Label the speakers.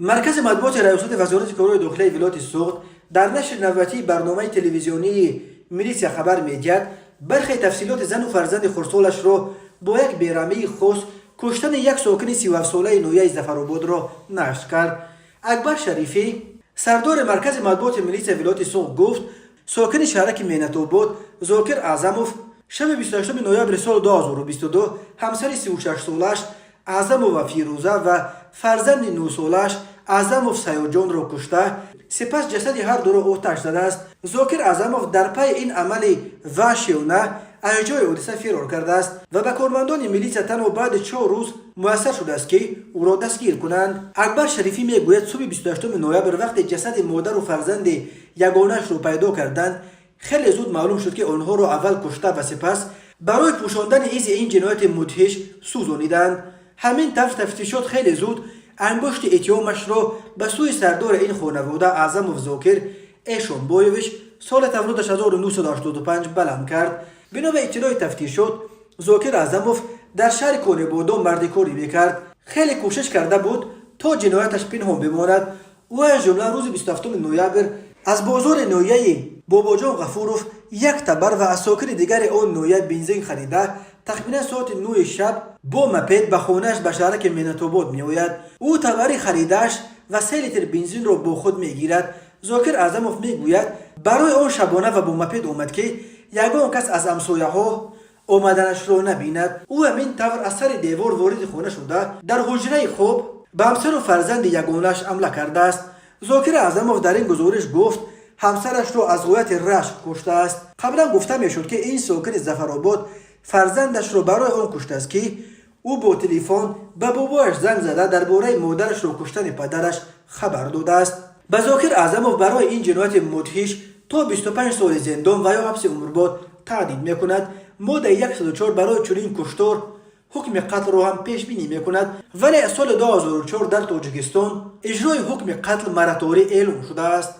Speaker 1: Маркази матбуоти Раёсати Вазорати корҳои дохилаи вилояти Суғд дар нашри навбатии барномаи телевизионии «Милитсия хабар медиҳад» бархе тафсилоти зану фарзанди хурдсолашро бо як бераҳмии хос куштани як сокини 37-солаи ноҳияи Зафарободро нашр кард. Акбар Шарифӣ, сардори маркази матбуоти милитсияи вилояти Суғд, гуфт, сокини шаҳраки Меҳнатобод Зокир Аъзамов шаби 28 ноябри соли 2022 ҳамсари 36-солааш Аъзамова Фирӯза ва фарзанди 9-солааш Аъзамов Сайёрҷонро кушта, сипас ҷасади ҳар дуро оташ задааст. Зокир Аъзамов дар пайи ин амали ваҳшиёна аз ҷои ҳодиса фирор кардааст ва ба кормандони милитсия танҳо баъди 4 рӯз муяссар шудааст, ки ӯро дастгир кунанд. Акбар Шарифӣ мегӯяд, субҳи 28 ноябр вақте ҷасади модару фарзанди ягонаашро пайдо карданд, хеле зуд маълум шуд, ки онҳоро аввал кушта ва сипас барои пӯшондани изи ин ҷинояти мудҳиш сӯзониданд. Ҳамин тавр, тафтишот хеле зуд ангушти иттиҳомашро ба сӯи сардори ин хонавода Аъзамов Зокир Эшонбоевич, соли таваллудаш 1985, баланд кард. Бино ба иттилои тафтишот, Зокир Аъзамов дар шаҳри Конибодом мардикорӣ мекард. Хеле кӯшиш карда буд, то ҷинояташ пинҳон бимонад. Ӯ аз ҷумла рӯзи 27 ноябр аз бозори ноҳияи Бобоҷон Ғафуров як табар ва аз сокини дигари он ноҳия бензин харида, тахминан соати 9-и шаб бо мопед ба хонааш ба шаҳраки Меҳнатобод меояд. Ӯ табари харидааш ва 3 литр бензинро бо худ мегирад. Зокир Аъзамов мегӯяд, барои он шабона ва бо мопед омад, ки ягон кас аз ҳамсояҳо омаданашро набинад. Ӯ ҳамин тавр аз сари девор вориди хона шуда, дар ҳуҷраи хоб ба ҳамсару фарзанди ягонааш ҳамла кардааст. Зокир Аъзамов дар ин гузориш гуфт, ҳамсарашро аз ғояти рашк куштааст. Қаблан гуфта мешуд, ки ин сокини Зафаробод фарзандашро барои он куштааст, ки ӯ бо телефон ба бобояш занг зада, дар бораи модарашро куштани падараш хабар додааст. Ба Зокир Аъзамов барои ин ҷинояти мудҳиш то 25 соли зиндон ва ё ҳабси умрбод таҳдид мекунад. Моддаи 104 барои чунин куштор ҳукми қатлро ҳам пешбинӣ мекунад, вале аз соли 2004 дар Тоҷикистон иҷрои ҳукми қатл мораторий эълон шудааст.